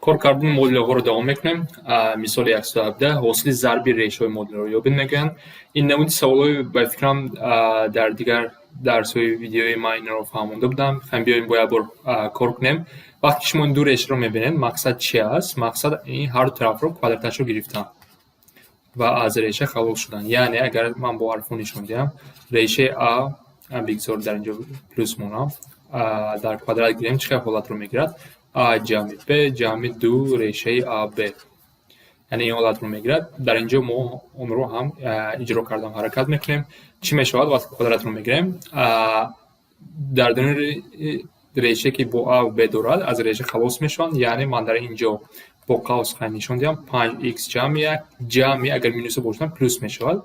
Кор кардани модулҳоро давом мекунем. Мисоли 117: ҳосили зарби решаҳои модулро ёбед, мегӯянд. Ин намуди саволҳои, ба фикрам, дар дигар дарсҳои видеои ман инро фаҳмонда будам. Хай, биёем, бо як бор кор кунем. Вақте ки шумо ин ду решаро мебинед, мақсад чи аст? Мақсад ин ҳарду тарафро квадраташро гирифтан ва аз реша халос шудан. Яъне агар ман бо ҳарфҳо нишон диҳам, решаи а, бигзор дар инҷо плюс монам, дар квадрат гирем, чӣ хел ҳолатро мегирад? А ҷамъи б ҷамъи ду решаи аб, яъне ин ҳолатро мегирад. Дар инҷо мо онро ҳам иҷро кардан ҳаракат мекунем. Чӣ мешавад, вақте квадратро мегирем? Дар даруни реше, ки бо а б дорад, аз реша халос мешаванд. Яъне ман дар ин ҷо бо қавс хай нишон диҳам: панҷ икс ҷамъи як ҷамъи, агар минуса бошад, плюс мешавад,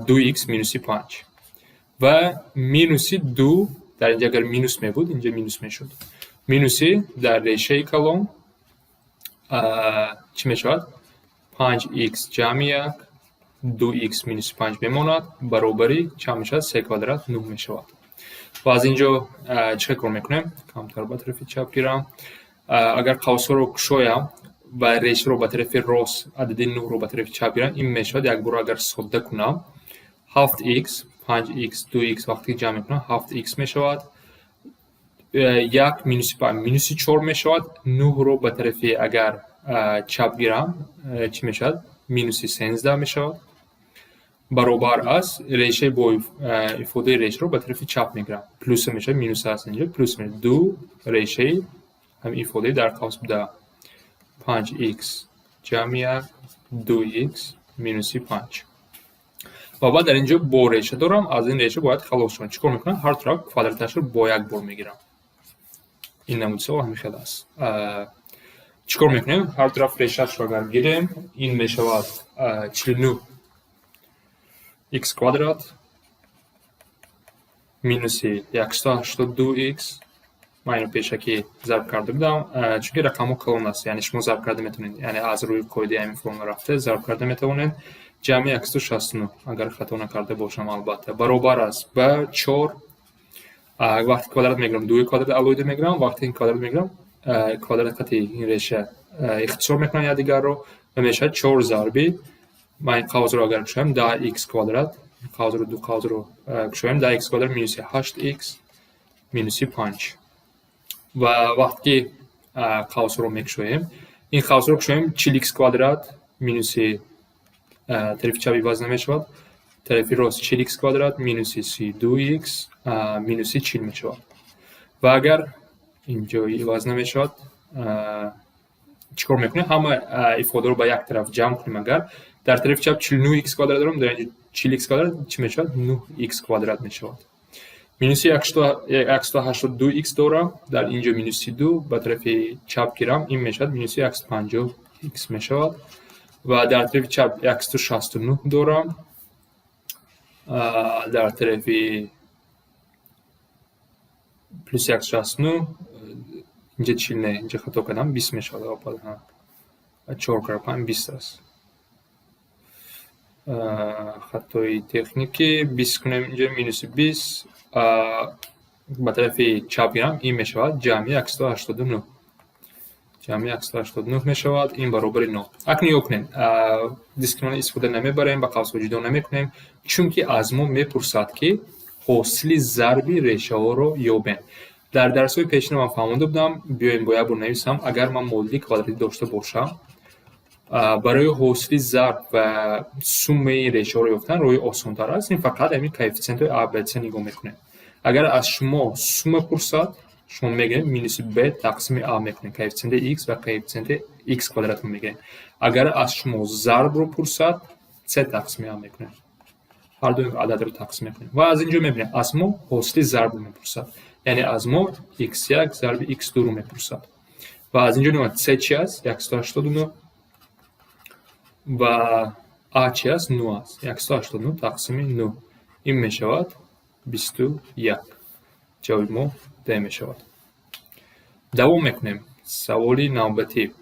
ду икс минуси панҷ ва минуси ду. Дар инҷа агар минус мебуд, инҷа минус мешуд. Минуси дар решаи калон чӣ мешавад? Панҷ икс ҷамъи як, ду икс минуси панҷ мемонад, баробари чанд мешавад? Се квадрат нӯҳ мешавад. Ва аз ин ҷо чӣ хел кор мекунем? Камтар ба тарафи чап гирам. Агар қавсҳоро кушоям ва решаро ба тарафи рост, адади нӯҳро ба тарафи чап гирам, ин мешавад, якбора агар содда кунам, ҳафт икс, панҷ икс, ду икс вақте ки ҷамъ мекунам, ҳафт икс мешавад, як минуси панҷ минуси чор мешавад, нӯҳро ба тарафи агар чап гирам, чӣ мешавад? Минуси 13 мешавад, баробар аст. Решаи бо ифодаи решаро ба тарафи чап мегирам, плюса мешавад, минуса аст, инҷо плюс мешавад, ду решаи ҳамин ифодаи дар қавс буда панҷ икс ҷамъи як, ду икс минуси панҷ. Ва баъд дар ин ҷо бо реша дорам, аз ин реша бояд халос шавам. Чӣ кор мекунам? Ҳар тараф квадраташро бо як бор мегирам. Ин намуди савол ҳамин хел аст. Чӣ кор мекунем? Ҳар тараф решаашро агар гирем, ин мешавад 49 икс квадрат минуси 182 икс. Ман инро пешакӣ зарб карда будам, чунки рақамҳо калон аст, яъне шумо зарб карда метавонед, яъне аз рӯи қоидаи ҳамин формула рафта зарб карда метавонед. Ҷамъи 169, агар хато накарда бошам, албатта, баробар аст ба чор. Вақте квадрат мегирам, дуи квадрат алоҳида мегирам, вақте ин квадрат мегирам, квадрат қати ин реша ихтисор мекунам якдигарро ва мешавад чор зарби, ман ин қавсро агар кушоям, 10 икс квадрат, қавсро, ду қавсро кушоям, 10 икс квадрат минуси ҳашт икс минуси панҷ. Ва вақте ки қавсро мекушоем, ин қавсро кушоем, 40 икс квадрат минуси, тарафи чап иваз намешавад, тарафи рост 40 икс квадрат минуси 32 икс минуси 40 мешавад. Ва агар инҷо иваз намешавад, чӣ кор мекунем? Ҳама ифодаро ба як тараф ҷамъ кунем. Агар дар тарафи чап 49 икс квадрат дорам, дар инҷо 40 икс квадрат чӣ мешавад? 9 икс квадрат мешавад. Минуси 182 икс дорам, дар инҷо минуси ду, ба тарафи чап гирам, ин мешавад минуси 150 икс мешавад. Ва дар тарафи чап 169 дорам, дар тарафи плюс 169, инҷа 40 не, инҷа хато кардам, 20 мешавад. Чор кара панҷ 20 аст, хатои техникӣ. 20 кунем, инҷа минуси 20, ба тарафи чап гирам, ин мешавад ҷамъи 189, ҷамъи 189 мешавад, ин баробари нол. Акнун нигоҳ кунед, дискриминант истифода намебарем, ба қавсҳо ҷудо намекунем, чунки аз мо мепурсад, ки ҳосили зарби решаҳоро ёбем. Дар дарсҳои пешина ман фаҳмонда будам, биёем, бо як бор нависам. Агар ман модули квадратӣ дошта бошам, барои ҳосили зарб ва суммаи решаҳоро ёфтан роҳи осонтар аст. Ин фақат ҳамин коэффитсиентҳои а, б, с нигоҳ мекунем. Агар аз шумо сумма пурсад, шумо мегиред, минуси б тақсими а мекунед, коэффитсиенти х ва коэффитсиенти х квадратро мегирем. Агар аз шумо зарбро пурсад, с тақсими а мекунем, ҳар ду ададро тақсим мекунем. Ва аз ин ҷо мебинем, аз мо ҳосили зарбро мепурсад, яъне аз мо x1 зарби x2-ро мепурсад. Ва аз ин ҷо нигоҳ, с чи аст? 189. Ва а чи аст? 9 аст. 189 тақсими 9, ин мешавад 21. Ҷавоби мо д мешавад. Давом мекунем. Саволи навбатӣ: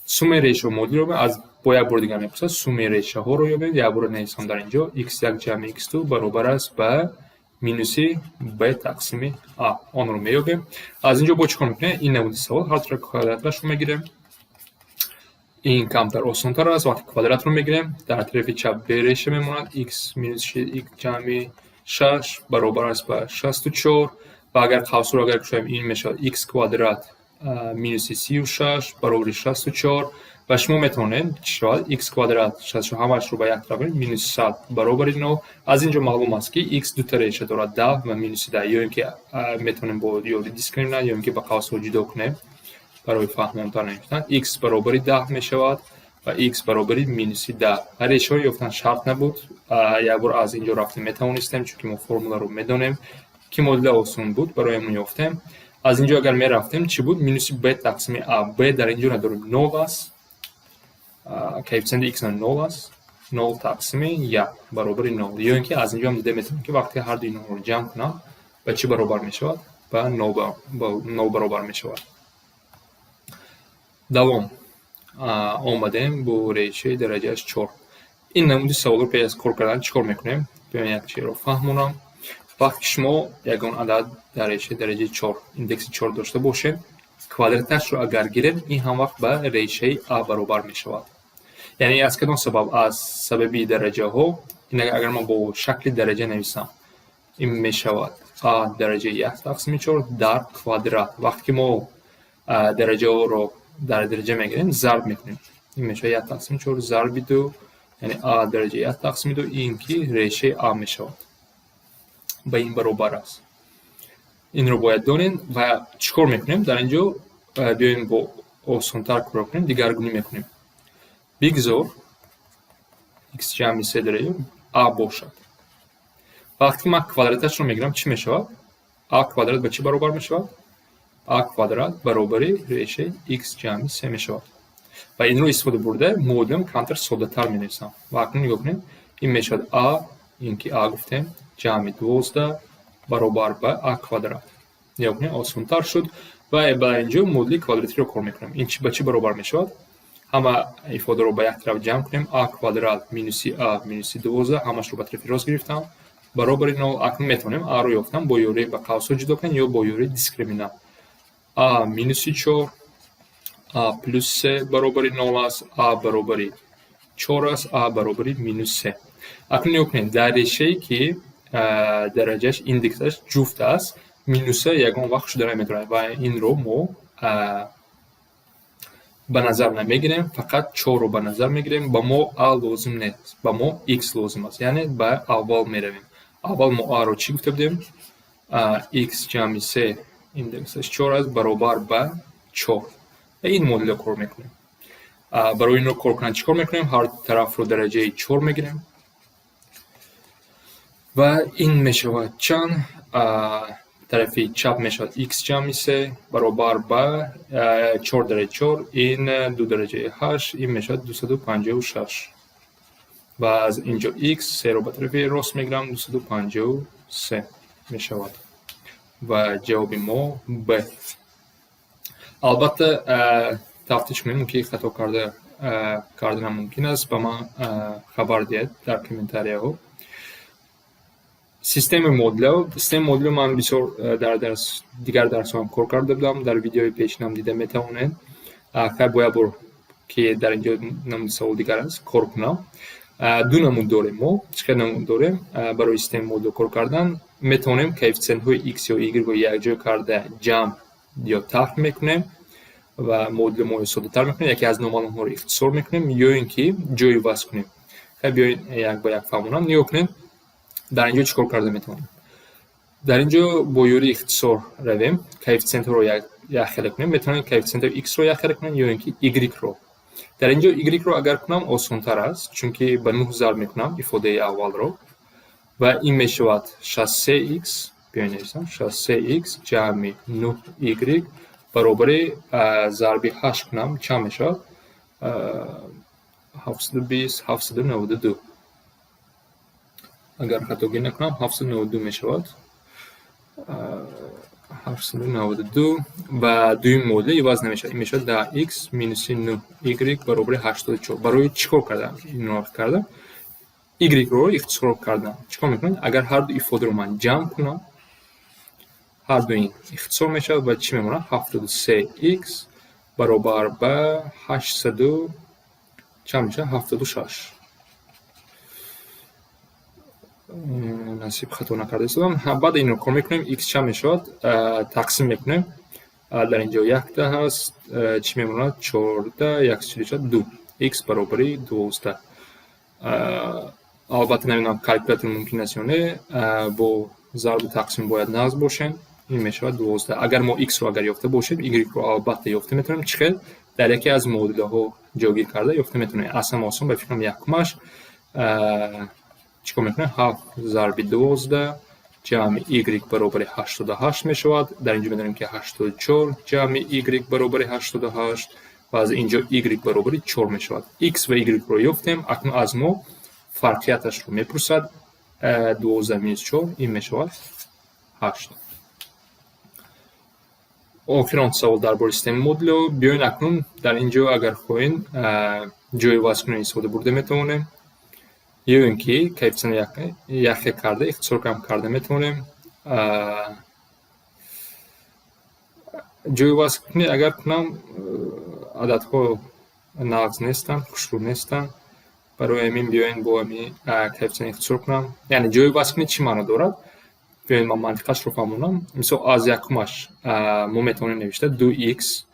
суммаи решаҳо модулро аз бо як бори дигар мепурсад, суммаи решаҳоро ёбед. Як бора нависам дар ин ҷо: x1 ҷамъи x2 баробар аст ба минуси б тақсими а. Онро меёбем. Аз ин ҷо бо чӣ кор мекунем? Ин намуди савол, ҳар тараф квадраташро мегирем. Ин камтар осонтар аст. Вақте квадратро мегирем, дар тарафи чап бе реша мемонад, x минус x ҷамъи 6 баробар аст ба 64. Ва агар қавсро агар кушоем, ин мешавад x квадрат минуси 36 баробари 64. Ва шумо метавонед, чӣ шавад, x квадрат 64 ҳамаашро ба як тараф, минус 100 баробари 0. Аз ин ҷо маълум аст, ки x дута реша дорад, 10 ва минуси 10. Ё ин ки метавонем бо ёри дискриминант, ё ин ки ба қавсҳо ҷудо кунем, барои фаҳмонтар навиштан, x баробари 10 мешавад ва x баробари минуси 10. Решаҳо ёфтан шарт набуд, як бор аз ин ҷо рафта метавонистем, чунки мо формуларо медонем, ки муодила осон буд, барои мо ёфтем. Аз ин ҷо агар мерафтем, чӣ буд? Минуси b тақсими а. B дар ин ҷо надорем, нол аст, коэффициенти x нол аст, нол тақсими як баробари нол. Ё ин ки аз ин ҷо ҳам дида метавонем, ки вақте ҳар дуи инҳоро ҷамъ кунам, ба чӣ баробар мешавад? Ба нол баробар мешавад. Давом, омадем бо решаи дараҷааш чор. Ин намуди саволро пеш аз кор кардан чӣ кор мекунем? Биёем, як чизро фаҳмонам. Вақте ки шумо ягон адад дар решаи дараҷаи чор, индекси чор дошта бошед, квадраташро агар гирем, ин ҳам вақт ба решаи а баробар мешавад. Яъне аз кадом сабаб? Аз сабаби дараҷаҳо. Ин агар ман бо шакли дараҷа нависам, ин мешавад а дараҷаи як тақсими чор дар квадрат. Вақте ки мо дараҷаҳоро дар дараҷа мегирем, зарб мекунем, ин мешавад як тақсими чор зарби ду, яъне а дараҷаи як тақсими ду. Ин ки решаи а мешавад, ба ин баробар аст. Инро бояд донем. Ва чӣ кор мекунем дар ин ҷо? Биёем, бо осонтар кор кунем, дигаргунӣ мекунем. Бигзор x ҷамъи се дараҷа а бошад. Вақте ки ман квадраташро мегирам, чӣ мешавад? А квадрат ба чӣ баробар мешавад? А квадрат баробари решаи x ҷамъи се мешавад. Ва инро истифода бурда, муодилам камтар соддатар менависам. Ва акнун нигоҳ кунем, ин мешавад а, ин ки а гуфтем, ҷамъи 12 баробар ба а квадрат. Нигоҳ кунем, осонтар шуд. Ва ба ин ҷо муодили квадратиро кор мекунем. Ин ба чӣ баробар мешавад? Ҳама ифодаро ба як тараф ҷамъ кунем: а квадрат минуси а минуси 12, ҳамашро ба тарафи рост гирифтам, баробари нол. Акнун метавонем аро ёфтам бо ёрии ба қавсҳо ҷудо кунем ё бо ёрии дискриминант. А минуси чор, а плюс се баробари нол аст, а баробари чор аст, а баробари минус се. Акнун нигоҳ кунед, дар решае ки дараҷааш, индексаш ҷуфт аст, минуса ягон вақт шуда наметавонад ва инро мо ба назар намегирем, фақат чорро ба назар мегирем. Ба мо а лозим нест, ба мо x лозим аст, яъне ба аввал меравем. Аввал мо аро чӣ гуфта будем? X ҷамъи се, индексаш чор аст, баробар ба чор. Ва ин муодилро кор мекунем. Барои инро кор кардан чӣ кор мекунем? Ҳар тарафро дараҷаи чор мегирем ва ин мешавад чанд? Тарафи чап мешавад x ҷамъи се баробар ба чор дараҷаи чор, ин ду дараҷаи ҳашт, ин мешавад 256. Ва аз инҷо x серо ба тарафи рост мегирам, 253 мешавад ва ҷавоби мо б. Албатта, тафтиш кунем, ки хато карданам мумкин аст, ба ман хабар диҳед дар комментарияҳо. Системаи муодила. Системаи муодила ман бисёр дар дарс, дигар дарсҳоам кор карда будам, дар видеои пешинам дида метавонед. Хай, бо як бор ки дар инҷо намуди савол дигар аст, кор кунам. Ду намуд дорем мо. Чӣ қадр намуд дорем барои системаи муодила кор кардан? Метавонем коэффициентҳои x ё y-ро якҷоя карда ҷамъ ё тарҳ мекунем ва муодила моро соддатар мекунем, яке аз номаълумҳоро ихтисор мекунем, ё ин ки ҷойиваз кунем. Хай, биёед, як ба як фаҳмонам. Нигоҳ кунед, дар ин ҷо чӣ кор карда метавонем? Дар ин ҷо бо ёрии ихтисор равем, коэффициентҳоро якхела кунем. Метавонем коэффициентҳои x-ро якхела кунем ё ин ки y-ро. Дар ин ҷо y-ро агар кунам, осонтар аст, чунки ба нӯҳ зарб мекунам ифодаи аввалро ва ин мешавад 63 x. Биёед, нависам: 63 x ҷамъи 9 y баробари, зарби ҳашт кунам, чанд мешавад? 720, 792. Агар хатогӣ накунам, 792 мешавад, 792. Ва дуюми муодила иваз намешавад, ин мешавад 10 x минуси 9 y баробари 84. Барои чӣ кор кардам? Инро кардам, y-ро ихтисор кардам. Чӣ кор мекунам? Агар ҳарду ифодаро ман ҷамъ кунам, ҳарду ин ихтисор мешавад ва чӣ мемонад? 73 x баробар ба ҳаштсаду Чанд мешавад? 76. Насиб, хато накарда истодам. Баъд инро кор мекунем. X чанд мешавад? Тақсим мекунем. Дар инҷо якта ҳаст, чӣ мемонад? 14, 144, ду. X баробари 12. Албатта, намедонам, калькулятор мумкин аст ё не, бо зарбу тақсим бояд нағз бошем. Ин мешавад 12. Агар мо x-ро агар ёфта бошем, y-ро албатта ёфта метавонем. Чӣ хел? Дар яке аз муодилаҳо ҷойгир карда ёфта метавонем. Аз ҳама осон, ба фикрам, якумаш. Чӣ кор мекунем? Ҳафт зарби 12 ҷамъи y баробари 88 мешавад. Дар инҷо медонем, ки 84 ҷамъи y баробари 88 ва аз инҷо y баробари чор мешавад. X ва y-ро ёфтем. Акнун аз мо фарқияташро мепурсад. 12 минус чор, ин мешавад ҳашт. Охирон савол дар бораи системаи модулиҳо. Биёед, акнун дар ин ҷо, агар хоҳем, ҷои вазкунӣ истифода бурда метавонем ё ин ки коэффициент яхе карда, ихтисор кам карда метавонем. Ҷои вазкунӣ агар кунам, ададҳо нағз нестанд, хушрӯ нестанд. Барои ҳамин биёед, бо ҳамин коэффициент ихтисор кунам. Яъне ҷои вазкунӣ чӣ маъно дорад? Биёед, ман мантиқашро фаҳмонам. Мисол, аз якумаш мо метавонем навишта: ду икс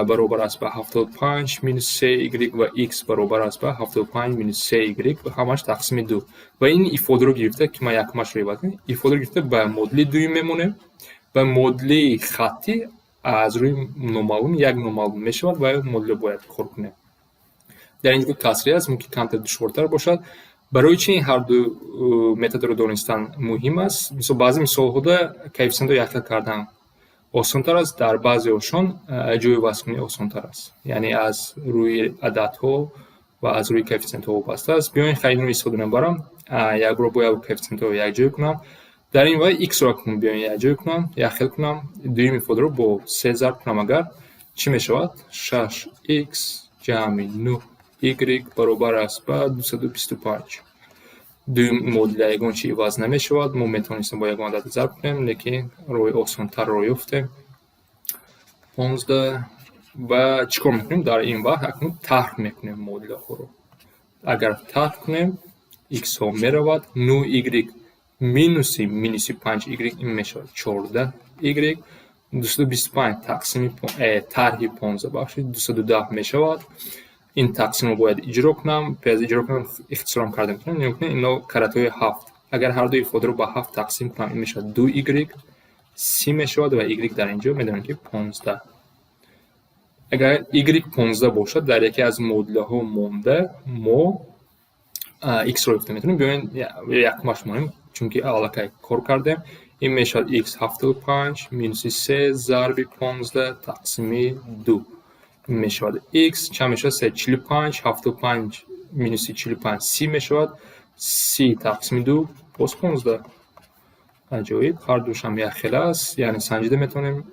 баробар аст ба 75 минус се y ва икс баробар аст ба 75 минус се y ва ҳамаш тақсими ду. Ва ин ифодаро гирифта, ки ман якумашро иваз кунем, ифодаро гирифта, ба модули дуюм мемонем ва модули хаттӣ аз рӯи номаълум як номаълум мешавад ва модулро бояд кор кунем. Дар ин ҷо касре аст, мумкин камтар душвортар бошад. Барои чӣ ин ҳарду методро донистан муҳим аст? Мисол, баъзе мисолҳода коэффициентро якхел кардан осонтар аст, дар баъзеҳошон ҷои вазкунӣ осонтар аст. Яъне аз рӯи ададҳо ва аз рӯи коэффициентҳо вобаста аст. Биёед, хайр, инро истифода мебарам. Якбор бояд коэффициентҳоро якҷоя кунам. Дар ин вай x-ро акнун биёед, якҷоя кунам, якхел кунам. Дуюм ифодаро бо се зарб кунам агар, чӣ мешавад? Шаш икс ҷамъи нӯҳ y баробар аст ба 225. Дуюм модуля ягон чи иваз намешавад. Мо метавонистем бо ягон адад зарб кунем, лекин роҳи осонтарро ёфтем. 15. Ва чӣ кор мекунем дар ин вақт? Акнун тарҳ мекунем модулаҳоро. Агар тарҳ кунем, иксҳо меравад, нӯ y минуси минуси панҷ y, ин мешавад 14 y, 225 тақсими тарҳи 15, бахшид, 210 мешавад. Ин тақсимро бояд иҷро кунам. Пеш аз иҷро кунам, ихтисорам карда метавонем. Нигоҳ кунед, ино каратҳои ҳафт. Агар ҳарду ифодаро ба ҳафт тақсим кунам, ин мешавад ду y, 30 мешавад ва y дар ин ҷо медонем, ки 15. Агар y 15 бошад, дар яке аз модулаҳо монда мо x-ро ёфта метавонем. Биёед, якумаш монем, чунки аллакай кор кардем. Ин мешавад x 75 минуси се зарби 15 тақсими ду. Ин мешавад x. Чанд мешавад? Се 45, 75 минуси 45 30 мешавад. 30 тақсими ду боз 15. Аҷоиб, ҳардушам якхела аст, яъне санҷида метавонем.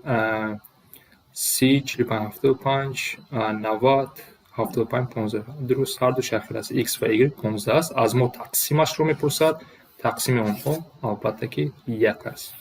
30, 45, 75, 90, 75, 15. Дуруст, ҳардуш якхела аст. X ва y 15 аст. Аз мо тақсимашро мепурсад. Тақсими онҳо, албатта, ки як аст.